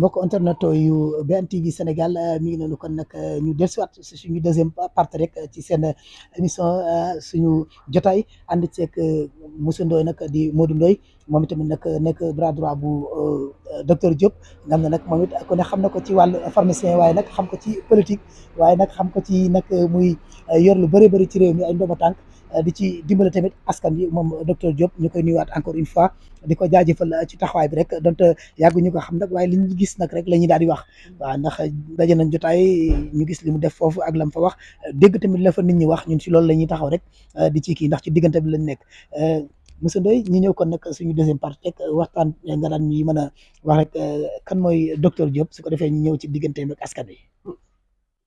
mbokk internet yu BNTV Sénégal mi ngi noonu kon nag ñu dellusiwaat si suñu deuxième partie rek ci seen émission suñu jotaay ànd ceeg monsieur Ndoye nag di Modou Ndoye moom itamit nag nekk bras droit bu docteur Diop nga xam ne nag moom it ku ne xam na ko ci wàllu pharmacien waaye nag xam ko ci politique waaye nag xam ko ci nag muy yor lu bëri bëri ci réew mi ay ndoba tànk di ci dimbale tamit askan bi moom docteur Diop ñu koy nuyuwaat encore une fois di ko jaajëfal ci taxawaay bi rek donte yàgguñu ko xam nag waaye li ñu gis nag rek la ñuy daal di wax waaw ndax daje nañ jotaay ñu gis li mu def foofu ak lam fa wax dégg tamit la fa nit ñi wax ñun si loolu la ñuy taxaw rek di ci kii ndax ci diggante bi lañ nekk monsieur Ndoye ñu ñëw kon nag suñu deuxième partie rek waxtaan nga daan ñuy mën a wax rek kan mooy docteur Diop su ko defee ñu ñëw ci digganteem ak askan wi.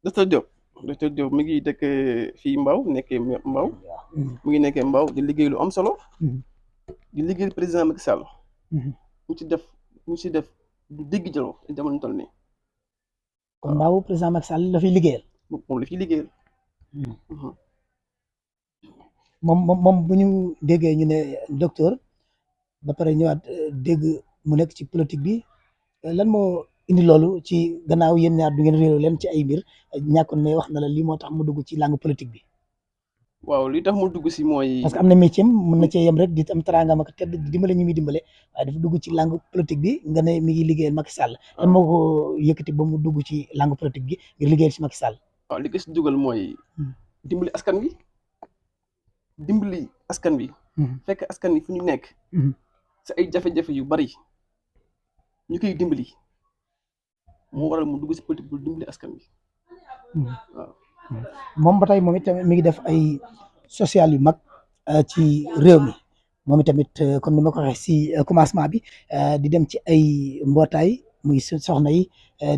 docteur Diop mi ngi dëkk fii Mbao nekkee Mbao mu ngi nekkee Mbao di liggéey lu am solo di liggéey président Macky Sall mu ci def du dégg jalo jamono toll nii kon Mbao président Macky Sall la fiy liggéeyal moom la fiy liggéeyal moom bu ñu déggee ñu ne docteur ba pare ñëwaat dégg mu nekk ci politique bi lan moo indi loolu ci gannaaw yéen ñaar du ngeen réeroo leen ci ay mbir ñàkkoon ne wax na la lii moo tax mu dugg ci langue politique bi. waaw li tax mu dugg si mooy. parce que am na métier mën na cee yem rek di am teraangam ak tedd di dimbale ñi muy dimbale waaye dafa dugg ci langue politique bi nga ne mi ngi liggéeyal Macky Sall. lan moo ko yëkkati ba mu dugg ci langue politique bi ngir liggéeyal si Macky Sall. waaw li ko si dugal mooy. dimbali askan wi. fekk askan wi fu ñu nekk. sa ay jafe-jafe yu bari ñu koy dimbali moo waral mu dugg si politique bu dimbali askan wi waaw. moom ba tey moom itamit mi ngi def ay social yu mag ci réew mi moom itamit comme ni ma ko waxee si commencement bi di dem ci ay mbootaay muy soxna yi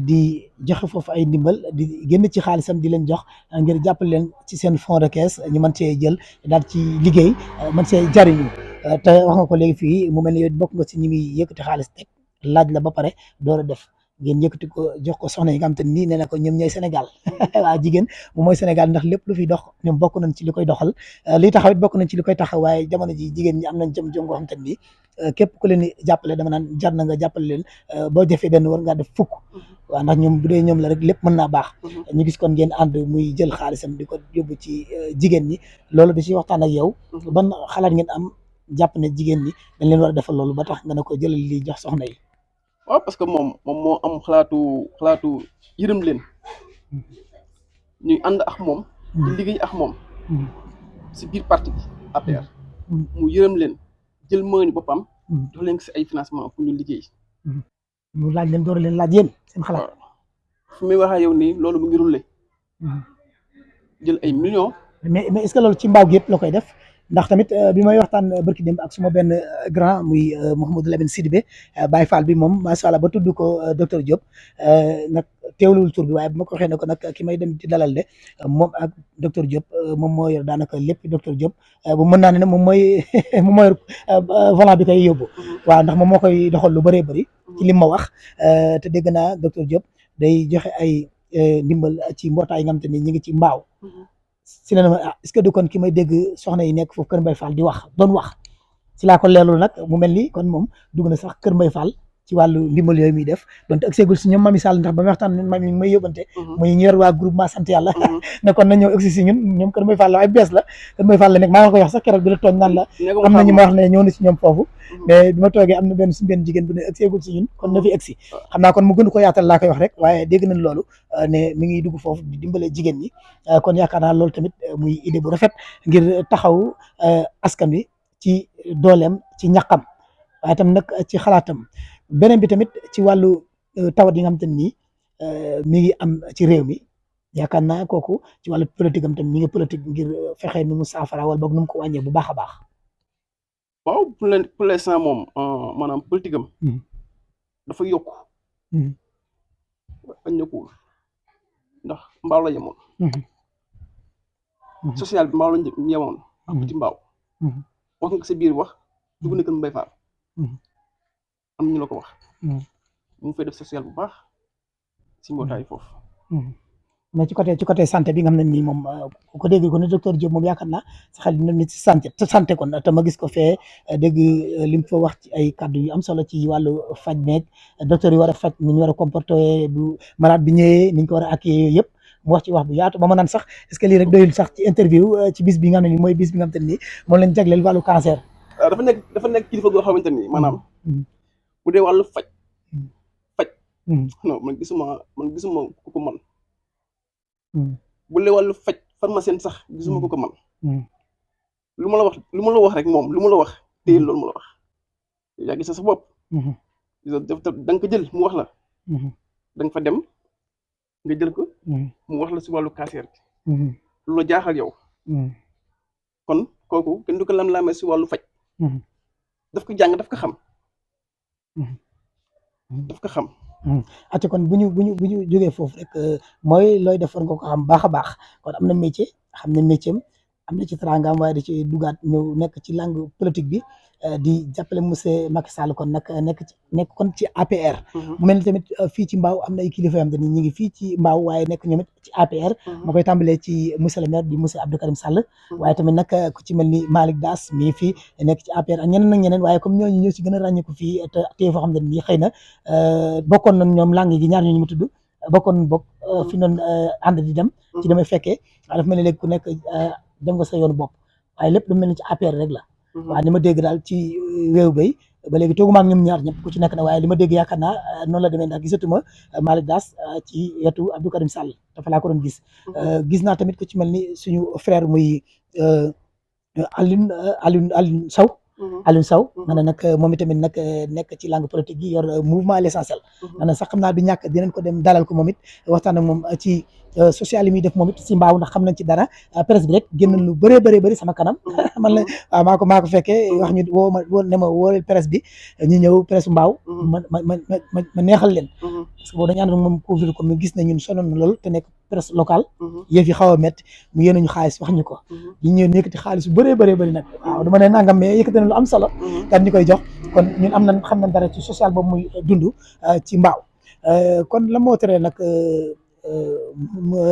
di joxe foofu ay ndimbal di génn ci xaalisam di leen jox ngir jàppale leen ci seen fond de caisse ñu mën cee jël daal ci liggéey mën see jariñu te wax nga ko léegi fii mu mel ni yow bokk nga si ñi muy yëkkati xaalis teg laaj la ba pare door a def ngeen yëkkati ko jox ko soxna yi nga xam te nii nee na ko ñoom ñooy Sénégal waa jigéen moom mooy Sénégal ndax lépp lu fi dox ñoom bokk nañ ci li koy doxal li taxaw it bokk nañ ci li koy taxaw waaye jamono ji jigéen ñi am nañ jëm goo xam te nii képp ku leen di jàppale dama naan jar na nga jàppale leen boo defee benn war ngaa def fukk waaw ndax ñoom bu dee ñoom la rek lépp mën naa baax ñu gis kon ngeen ànd muy jël xaalisam di ko yóbbu ci jigéen ñi loolu da ci waxtaan ak yow ban xalaat ngeen am jàpp ne jigéen ñi dañ leen war a defal loolu ba tax nga ne ko jëlal li jox soxna yi. waaw parce que moom moo am xalaatu yërëm leen ñuy ànd ak moom di liggéey ak moom si biir parti bi APR mu yërëm leen jël moyen boppam daf leen si ay financement pour ñu liggéey mu laaj leen door leen laaj yéen seen xalaat fu muy waxee yow nii loolu mu ngi rulle jël ay millions mais est-ce que loolu ci mbaaw gi yëpp la koy def ndax tamit bi may waxtaan barki dem ak suma benn grand muy Mouhamadou Lamine Sidibé Baye Fall bi moom macha allah ba tudd ko docteur Diop nag teewlul tur bi waaye bu ma ko waxee ne ko nag ki may dem di dalal de moom ak docteur Diop moom moo yor daanaka lépp docteur Diop bu mën naa ne moom mooy moom moo yor volant bi koy yóbbu waaw ndax moom moo koy doxal lu bëree bëri ci lim ma wax te dégg naa docteur Diop day joxe ay ndimbal ci mbootaay yi nga xam te ni ñu ngi ci mbaaw. si la ne ma est-ce que du kon ki may dégg soxna yi nekk foofu Kër Mbaye Fall di wax doon wax si laa ko leerlu nag mu mel ni kon moom dugg na sax Kër Mbaye Fall ci wàllu ndimbal yooyu muy def donte ak seegul si ñoom Mami Sall ndax ba may waxtaan mami may yóbbante muy ñu yor waa groupement sant yàlla ne kon na ñëw egsi si ñun ñoom Kër Mbaye Fall la waaye bees la Kër Mbaye Fall la nekk maa ngi ko wax sax keroog bi la tooñ naan la am na ñu ma wax ne ñëw na si ñoom foofu mais bi ma toogee am na benn suñu benn jigéen bu ne egsi si ñun kon na fi egsi xam naa kon mu gën ko yaatal laa koy wax rek waaye dégg nañ loolu ne mi ngi dugg foofu di dimbale jigéen ñi kon yaakaar naa loolu tamit muy idée bu rafet ngir taxaw askan wi ci dooleem ci ñaqam waaye tam nag ci xalaatam beneen bi tamit ci wàllu tawat yi nga xam te nii mi ngi am ci réew mi yaakaar naa kooku ci wàllu politique am tamit mi ngi politique ngir fexe nu mu saafara wala boog nu mu ko wàññee bu baax a baax. waaw pour l'instant moom maanaam politique am dafa yokk añ yokkuwul ndax mbaaw la yemoon social bi mbaaw la yemoon ak ci mbaaw wax nga sa biir wax dugg na Kër Mbaye Fall am ñu la ko wax mu fay def social bu baax si mbootaay foofu mais ci côté santé bi nga xam ne nii moom ku ko dégg ko ne docteur Diop moom yaakaar naa sa xel dina nit ci santé kon te ma gis ko fee dégg li mu fa wax ci ay kàddu yu am solo ci wàllu faj meeg docteur yi war a faj ni ñu war a comporter bu malade bi ñëwee ni ñu ko war a accueillir yooyu yëpp mu wax ci wax bu yaatu ba ma naan sax est-ce que lii rek doyul sax ci interview ci bis bi nga xam ne nii mooy bis bi nga xam te ne nii moom lañ jagleel wàllu cancer. dafa nekk kilifa goo xamante ni maanaam bu dee wàllu faj non man gisuma ku ko man bu dee wàllu faj pharmacien sax gisuma ku ko man lu ma la wax rek moom lu ma la wax téye loolu ma la wax yaa gis sa bopp da nga ko jël mu wax la da nga fa dem nga jël ko mu wax la si wàllu cancer bi lu la jaaxal yow kon kooku kenn du ko lam-laamee si wàllu faj daf ko jàng daf ko xam ate kon bu ñu jógee foofu rek mooy looy def war nga ko xam baax a baax kon am na métier xam ne métier am na ci teraangaam waaye da ci dugaat ñëw nekk ci langue politique bi di jàppale monsieur Macky Sall kon nag nekk kon ci APR. mu mel ni tamit fii ci Mbao am na ay kilifa yoo xam ne ñu ngi fii ci Mbao waaye nekk ñoom it ci APR. ma koy tàmbalee ci monsieur le maire di monsieur Abdou Karim Sall. waaye tamit nag ku ci mel ni Malick Das mii fii nekk ci APR ak ñeneen ak ñeneen waaye comme ñooñu ñoo ci gën a ràññeeku fii te tey foo xam ne nii xëy na bokkoon nañ ñoom langue gi ñaar ñooñu mu tudd bokkoon bokk fi noonu ànd di dem. ci damay fekkee waaye dafa mel ni léegi ku nekk dem nga sa yoonu bopp waaye lépp lu mel ni ci APR rek la. waaw li ma dégg daal ci wéew bay ba léegi tooguma ak ñoom ñaar ñëpp ku ci nekk na waaye li ma dégg yaakaar naa noonu la demee ndax gisatuma Malick Das ci wetu Abdou Karim Sall dafa laa ko doon gis. gis naa tamit ku ci mel ni suñu frère muy Alioune Sow. Alioune Sow nga ne nag moom itamit nag nekk ci langue politique gi yor mouvement l'essentiel. nga ne sax xam naa du ñàkk dinañ ko dem dalal ko moom it waxtaan ak moom ci social yi muy def moom it si Mbao ndax xam nañ ci dara presse bi rek génn lu bëree bëri sama kanam man la waaw maa ko fekkee wax ñu woo presse bi ñu ñëw presse Mbao ma neexal leen parce que boobu dañu ànd ak moom couvrir ko mu gis ne ñun sonoon na loolu te nekk presse locale yëf yi xaw a métti mu yéen ñu xaalis wax ñu ko ñu ñëw yëkkati xaalis bu bëree bëri nag waaw dama ne nangam mais yëkkati na lu am solo kan ñu koy jox kon ñun xam nañ dara ci social boobu muy dund ci Mbao kon la moo teree nag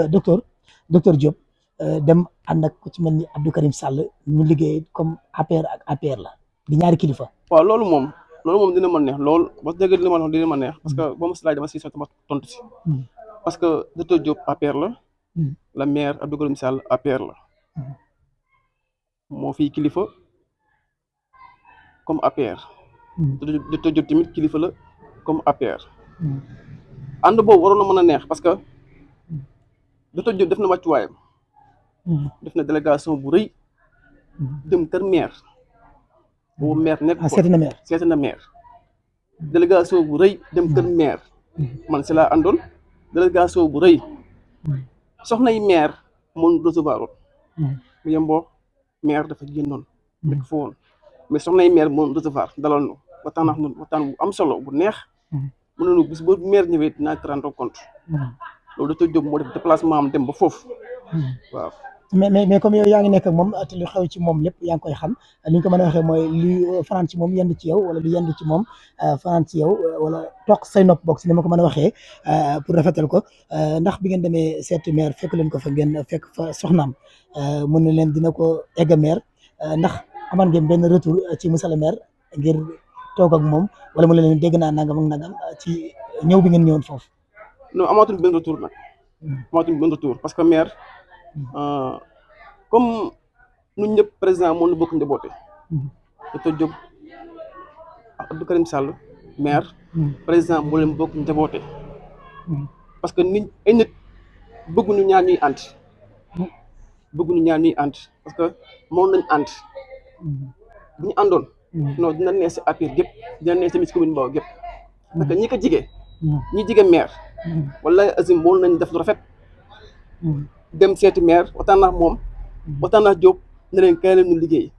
docteur Diop dem ànd ak ku ci mel ni Abdou Karim Sall ñu liggéey comme APR ak APR la di ñaari kilifa. waaw loolu moom dina ma neex lool ba dëgg dina ma neex parce que boo ma si laaj dama si sotti ma tontu si. parce que docteur Diop APR la maire Abdou Karim Sall APR la moo fi kilifa comme APR. docteur Diop tamit kilifa la comme APR. ànd boobu waroon na mën a neex parce que docteur Diop def na wàccuwaayam. def na délégation bu rëy. dem kër maire. boobu maire nekk ko seeti na maire. délégation bu rëy dem kër maire. man si laa àndoon délégation bu rëy. soxna yi maire moom recevoir woon. mu yemboo maire dafa génnoon. nekk fa woon mais soxna yi maire moom recevoir dalal nu waxtaan ak ñun waxtaan bu am solo bu neex. mu ne nu bis ba maire ñëwee dinaa ko rendre compte. loolu docteur Diop moo def déplacement am dem ba foofu. waaw. mais comme yow yaa ngi nekk ak moom te lu xew ci moom lépp yaa ngi koy xam li ñu ko mën a waxee mooy lu fanaan ci moom yendu ci yow wala lu yendu ci moom fanaan ci yow wala toog say nopp bokk si ni ma ko mën a waxee pour rafetal ko ndax bi ngeen demee seeti maire fekk leen ko fa ngeen fekk fa soxnaam mun na leen dina ko egg maire ndax aman ngeen benn retour ci monsieur le maire ngir toog ak moom wala mu leen dégg naa nangam ak nangam ci ñëw bi ngeen ñëwoon foofu. non amaatuñ benn retour nag. amaatuñ benn retour parce que maire. comme ñun ñëpp président moo ñu bokk njaboote. docteur Diop ak Abdou Karim Sall maire. président moo leen bokk njaboote. parce que ay nit bëgguñu ñaar ñuy ànd. parce que moom nañ ànd. bu ñu àndoon. non dina neex si APR gépp dina neex tamit si commune Mbao gépp parce que ñi ko jige. ñi jige maire. wala Azim moom nañ def lu rafet. dem seeti maire waxtaan ak moom waxtaan ak Diop ne leen kay leen ñu liggéey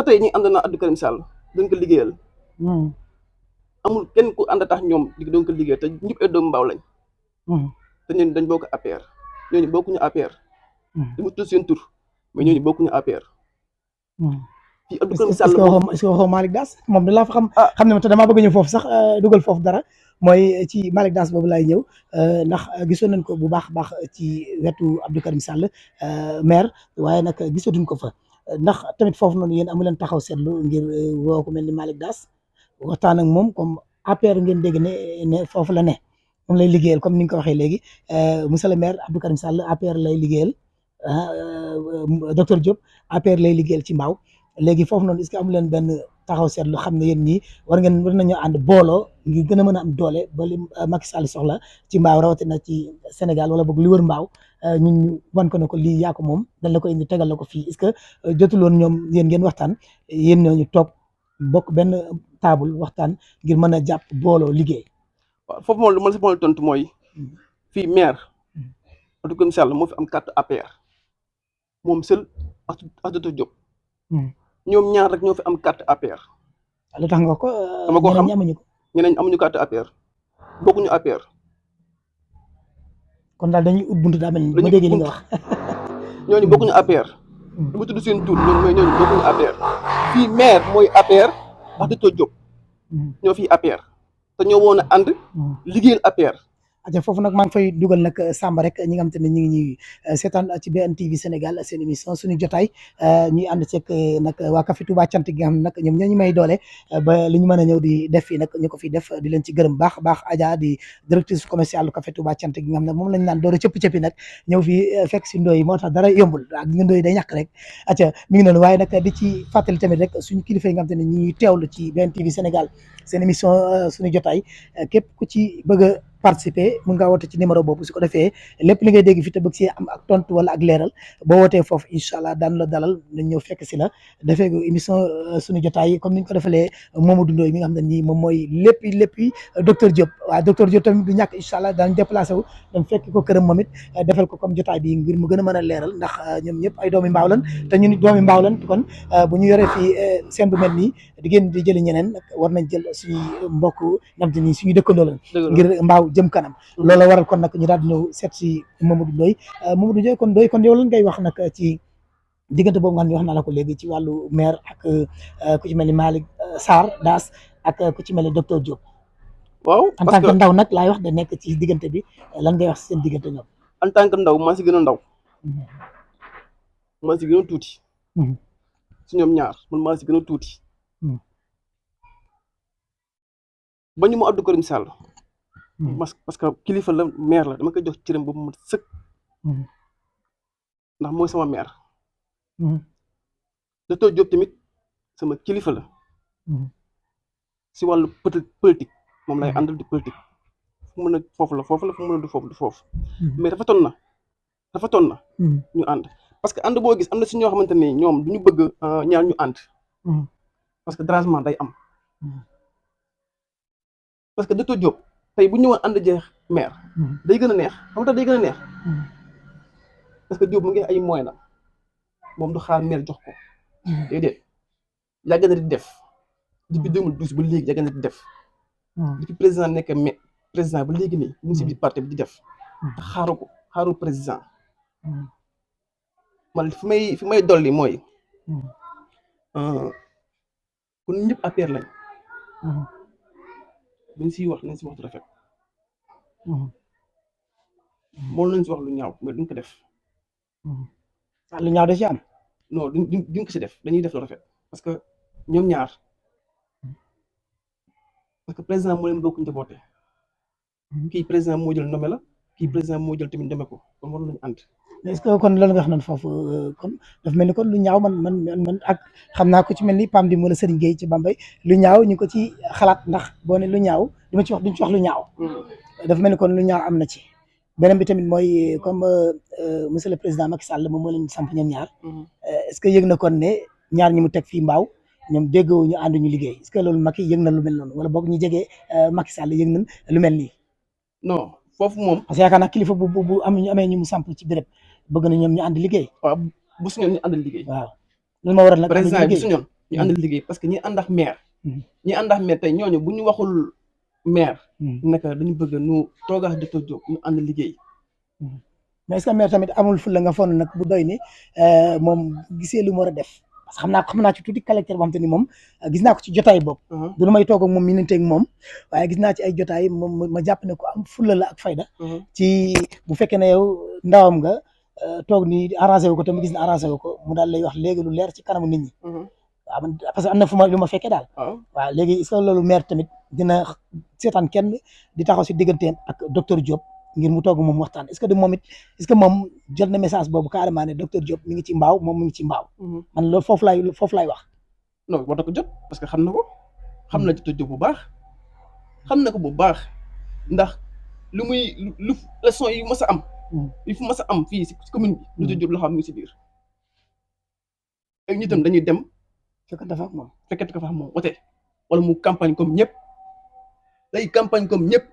tey ñi ànd na Abdou Karim Sall dañ ko liggéeyal amul kenn ku ànd tax ñoom di doon ko liggéey te ñëpp ay doomu Mbao lañ te ñooñu dañ bokk APR ñooñu bokkuñu APR dama tudd seen tur mais ñooñu bokkuñu APR fii Abdou Karim Sall est-ce que waxoo Malick Das moom da laa fa xam ne ma te damaa bëgg ñëw foofu sax dugal foofu dara mooy ci Malick Daas boobu laay ñëw ndax gisoon nañ ko bu baax a baax ci wetu Abdou Karim Sall maire waaye nag gisatuñ ko fa ndax tamit foofu noonu yéen amu leen taxaw seetlu ngir woo ko mel ni Malick Daas waxtaan ak moom comme APR ngeen dégg ne foofu la ne moom lay liggéeyal comme ni nga ko waxee léegi monsieur le maire Abdou Karim Sall APR lay liggéeyal docteur Diop APR lay liggéeyal ci Mbao léegi foofu noonu est-ce que amu leen benn taxaw seetlu xam ne yéen ñii war nañoo ànd booloo ngir gën a mën a am doole ba li Macky Sall soxla ci Mbao rawatina ci Sénégal wala boog li wër Mbao ñun ñu wan ko ne ko lii yaa ko moom dañ la ko indi tegal la ko fii est-ce que jotuloon ñoom yéen ngeen waxtaan yéen ñooñu toog bokk benn table waxtaan ngir mën a jàpp booloo liggéey. waaw foofu moom lu ma la si mën a tontu mooy fii maire Abdou Karim Sall moo fi am carte APR moom seul ak docteur Diop ñoom ñaar rek ñoo fi am carte APR. lu tax nga ko dama ko xam amuñu ko. ñeneen amuñu carte APR bokkuñu APR. kon daal dañuy ut buntu daa mel ni ma déggee li nga wax. ñooñu bokkuñu APR. du ma tudd seen tur ñooñu bokkuñu APR. fii maire mooy APR ak docteur Diop. ñoo fi APR te ñoo woon a ànd liggéeyal APR. aja foofu nag maa ngi fay dugal nag Samba rek ñi nga xam te ne ñu ngi ñuy seetaan ci BNTV Sénégal seen émission suñu jotaay ñuy ànd ceeg nag waa Café Touba Cant gi nga xam ne nag ñoom ñoo ñu may doole ba li ñu mën a ñëw di def fii nag ñu ko fi def di leen ci gërëm baax baax Adja di directrice commerciale Café Touba Cant gi nga xam ne moom lañ naan door a cëppi nag ñëw fii fekk si ndooy moo tax dara yombul ak nga ndooy day ñàkk rek aca mi ngi noonu waaye nag di ci fàttali tamit rek suñu kilifa yi nga xam te ne ñuy teewlu ci BNTV Sénégal seen émission suñu jotaay képp ku ci bëgg a participer mun ngaa woote ci numéro boobu su ko defee lépp li ngay dégg fi te bëgg si am ak tontu wala ak leeral boo wootee foofu incha allah daan la dalal nañ ñëw fekk si la defee émission suñu jotaay comme ni ñu ko defalee Mamadou Ndoye mi nga xam ne nii moom mooy lépp docteur Diop waaw docteur Diop tamit du ñàkk incha allah daañu déplacé wu dem fekk ko këram moom it defal ko comme jotaay bi ngir mu gën a mën a leeral ndax ñoom ñëpp ay doomi Mbaaw lan te ñun doomi Mbaaw lan kon bu ñu yoree fii seen bu mel nii di génn di jëli ñeneen war nañ jël suñu mbokk ñam te nii suñu dëkkandoo lan ngir Mbaaw jëm kanam loolu waral kon nag ñu daal di ñëw seet si Mamadou Ndoye kon yow lan ngay wax nag ci diggante boobu nga xam ne wax naa la ko léegi ci wàllu maire ak ku ci mel ni Malick Sarr Daas ak ku ci mel ni docteur Diop. waaw en tant que ndaw nag laay wax de nekk ci diggante bi lan ngay wax seen diggante ñoom. en tant que ndaw maa si gën a ndaw. maa si gën a tuuti. si ñoom ñaar man maa si gën a tuuti. ba ñu ma Abdou Karim Sall. parce que kilifa la maire la dama koy jox cëram ba mu mat sëkk. ndax mooy sama maire. docteur Diop tamit sama kilifa la. si wàllu politique moom lay àndal di politique fu mu mën a foofu la fu mu mën a du foofu mais rafetoon na ñu ànd parce que ànd boo gis am na si ñoo xamante ni ñoom du ñu bëgg ñaar ñu ànd. parce que dérangement day am. parce que docteur Diop tey bu ñëwoon ànd jeex maire. day gën a neex xam nga day gën a neex. parce que Diop mu ngi ay moyens la moom du xaar maire jox ko. déedéet yàgg na di def depuis 2012 ba léegi yàgg na di def. depuis président nekk président ba léegi nii mu ngi si biir parti bi di def. te xaaru président. man fi may dolli mooy. kon ñëpp APR lañ. buñ siy wax nañ si wax du rafet. moom lañ si wax lu ñaaw mais duñ ko def. lu ñaaw da ci am. non duñ ko si def dañuy def lu rafet parce que ñoom ñaar parce que président moo leen bokk njaboote. kii président moo jël nommé la kii président moo jël tamit nommé ko kon war nañu ànd. est-ce que kon loolu nga wax noonu foofu comme dafa mel ni kon lu ñaaw man ak xam naa ko ci mel ni Pam Dim wala Serigne Gueye ci Bambey lu ñaaw ñu ko ci xalaat ndax boo ne lu ñaaw duñ ci wax lu ñaaw. dafa mel ni kon lu ñaaw am na ci. beneen bi tamit mooy comme monsieur le président Macky Sall moom moo leen samp ñoom ñaar. est-ce que yëg na kon ne ñaar ñi mu teg fii Mbaaw ñoom déggoo ñu ànd ñu liggéey est-ce que loolu Macky yëg na lu mel noonu wala boog ñu jege Macky Sall yëg nañ lu mel nii. non foofu moom. parce que yaakaar naa kilifa bu amee ñu mu samp ci béréb bëgg na ñoom ñu ànd liggéey. waaw bu suñoon ñu àndal liggéey. waaw loolu moo waral nag. président bi suñoon ñu àndal liggéey parce que ñi ànd ak maire. ñi ànd ak maire tey ñooñu bu ñu waxul maire. naka dañu bëgg nu toogaa docteur Diop ñu ànd liggéey. mais est-ce que maire tamit amul fulla nga foog nag bu doy ni moom gisee lu mu war a def parce que xam naa ci tuuti caractère boo xam te ni moom gis naa ko ci jotaay bopp du lu may toog ak moom miinanteeg moom waaye gis naa ci ay jotaay moom ma jàpp ne ko am fulla la ak fayda ci bu fekkee ne yow ndawam nga toog ni arrangé wu ko tamit gis na arrangé wu ko mu daal lay wax léegi lu leer ci kanamu nit ñi waaw man parce que am na fu ma lu ma fekkee daal waaw léegi est-ce que loolu maire tamit dina seetaan kenn di taxaw si digganteen ak docteur Diop ngir mu toog moom waxtaan est-ce que de moom it est-ce que moom jot na message boobu carrément ne docteur Diop mi ngi ci mbaaw moom mi ngi ci mbaaw man loolu foofu laay wax non war na ko jot parce que xam na ko xam na docteur Diop bu baax xam na ko bu baax ndax lu muy lu leçon yi mas a am yi fu mas a am fii si commune bi docteur Diop loo xam mi ngi si biir ak ñitam dañuy dem fekk dafa moom fekkete ko fa moom wote wala mu campagne comme ñëpp day campagne comme ñëpp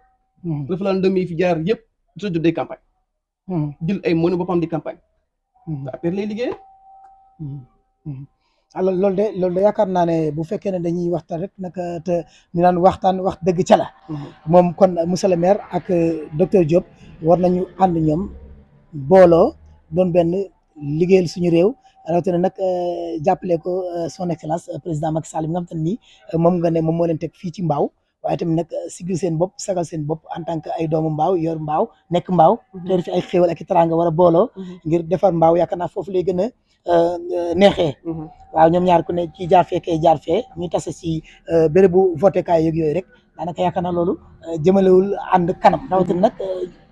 référendum yi fi jaar yëpp docteur Diop day campagne jël ay moyens boppam di campagne te après lay liggéey alors loolu de yaakaar naa ne bu fekkee ne dañuy waxtaan rek naka te ñu naan waxtaan wax dëgg ca la moom kon monsieur le maire ak docteur Diop war nañu ànd ñoom booloo doon benn liggéeyal suñu réew rawatina nag jàppale ko son excellence président Macky Sall mi nga xam te ne nii moom nga ne moom moo leen teg fii ci mbaaw waaye tamit nag sigil seen bopp sagal seen bopp en tant que ay doomu mbaaw yor mbaaw nekk mbaaw te fi ay xéewal ak i teraanga war a booloo ngir defar mbaaw yaakaar naa foofu lay gën a neexee waaw ñoom ñaar ku ne ci jaar fee kay jaar fee ñu tase si bérébu voté kaay yeeg yooyu rek daanaka yaakaar naa loolu jëmalewul ànd kanam rawatina nag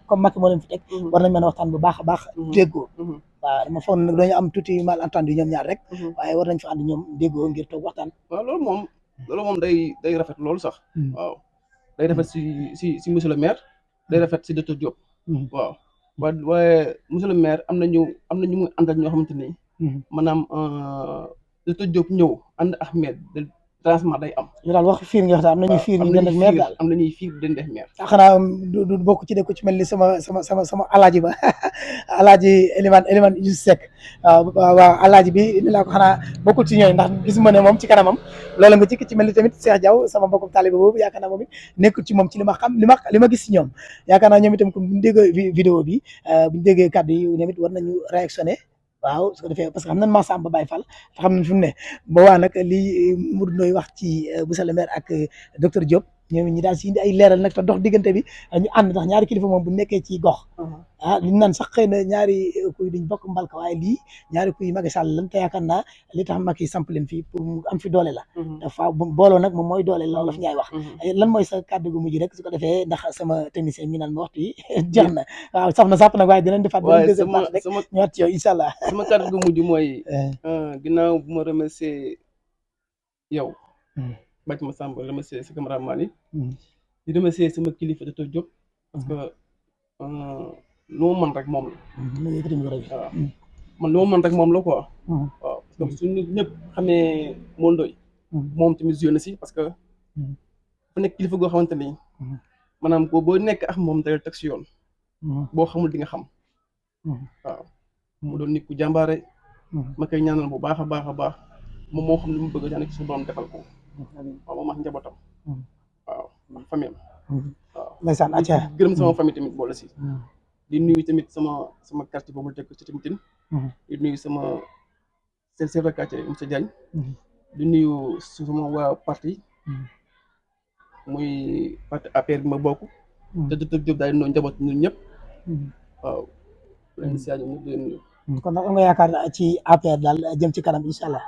comme Macky moo leen fi teg war nañ mën a waxtaan bu baax a baax déggoo waaw dama foog nag dañu am tuuti malentendu ñoom ñaar rek waaye war nañ fa ànd ñoom déggoo ngir toog waxtaan waaw loolu moom day rafet loolu sax waaw day rafet si monsieur le maire day rafet si docteur Diop waaw waaye monsieur le maire am na ñu muy àndal ñoo xamante ni maanaam docteur Diop ñëw ànd ak maire de transement day am ñu daal wax fiir nga wax daal am nañuy fiir ñu dend ak maire daal am nañuy fiir dend ak maire xanaa du bokk ci de ko ci mel ni sama alaaji ba alaaji Elimane Youssou Seck waaw alaaji bi ni laa ko xanaa bokkul ci ñooy ndax gisuma ne moom ci kanamam loolu nga ci mel ni tamit Cheikh Diaw sama mbokkum taaliba boobu yaakaar naa moom it nekkul ci moom ci li ma xam li ma gis ci ñoom yaakaar naa ñoom itam comme bu ñu déggee vidéo bi bu ñu déggee kàddu yi ñoom it war nañu réactionné waaw su ko defee parce que xam nañ Massamba Baye Fall te xam nañ fi mu ne boobaa nag lii Modou Ndoye wax ci monsieur le maire ak docteur Diop ñoom ñi daal si indi ay leeral nag te dox diggante bi ñu ànd ndax ñaari kilifa moom bu nekkee ci gox li ñu naan sax xëy na ñaari kuy duñ bokk mbalka waaye lii ñaari kuy Macky Sall lan te yaakaar naa li tax Macky samp leen fii pour mu am fi doole la dafa booloo nag moom mooy doole loolu la fi ñaay wax lan mooy sa kàddu gu mujj rek su ko defee ndax sama technicien mi naan ma waxtu yi jeex na waaw saf na sàpp nag waaye dinañ defaat benn deuxième partie rek ñëwaat ci yow incha allah sama kàddu gu mujj mooy ginnaaw bu ma remercier yow Bathie Massamba remercier sa cameraman yi di remercier sama kilifa docteur Diop parce que lu ma mën rek moom la waaw man lu ma mën rek moom la quoi waaw parce que suñu ñëpp xamee Modou Ndoye moom tamit joué na si parce que fu nekk kilifa goo xamante ni maanaam boo nekk ak moom day teg si yoon boo xamul di nga xam waaw mu doon nit ku jàmbaare ma koy ñaanal bu baax a baax a baax moom moo xam ne mu bëgg a ñaan ci suñu borom defal ko waaw moom ak njabootam waaw ak famille am waaw ndeysaan acca gërëm sama famille tamit boole si di nuyu tamit sama quartier boobu dëkk ci tamit di nuyu sama chef de quartier monsieur Diagne di nuyu sama waa parti muy parti APR bi ma bokk te docteur Diop daal di nuyu njaboot ñun ñëpp waaw leen si ñoom ñëpp di leen nuyu kon nag am nga yaakaar ci APR daal jëm ci kanam incha allah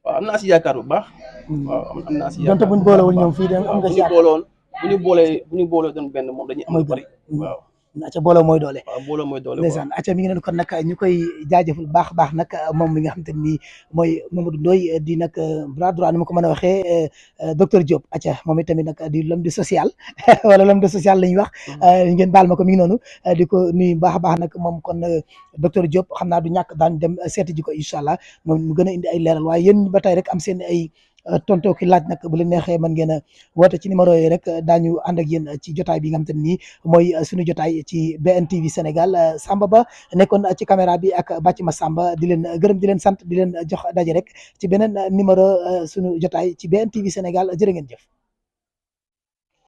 waaw am naa si yaakaar bu baax waaw am naa si yaakaar donte buñ boolewul ñoom fii am nga si yaakaar bu ñu boolee doon benn moom dañuy am lu bari waaw acca booloo mooy doole waaw booloo mooy doole ndeysaan acca mi ngi neen kon nag ñu koy jaajëfal baax a baax nag moom mi nga xam te ni mooy Mamadou Ndoye di nag bras droit ni ma ko mën a waxee docteur Diop acca moom itamit nag di l'homme de social wala l'homme de social la ñuy wax ngeen baal ma ko mi ngi noonu di ko nuyu baax a baax nag moom kon docteur Diop xam naa du ñàkk daan dem seeti ji ko incha allah moom mu gën a indi ay leeral waaye yéen ba tey rek am seen ay tonto ki laaj nag bu leen neexee mën ngeen a woote ci numéro yi rek daañu ànd ak yéen ci jotaay bi nga xam te nii mooy suñu jotaay ci BNTV Sénégal Samba Ba nekkoon ci caméra bi ak Bathie Massamba di leen gërëm di leen sant di leen jox daje rek ci beneen numéro suñu jotaay ci BNTV Sénégal jërë ngeen jëf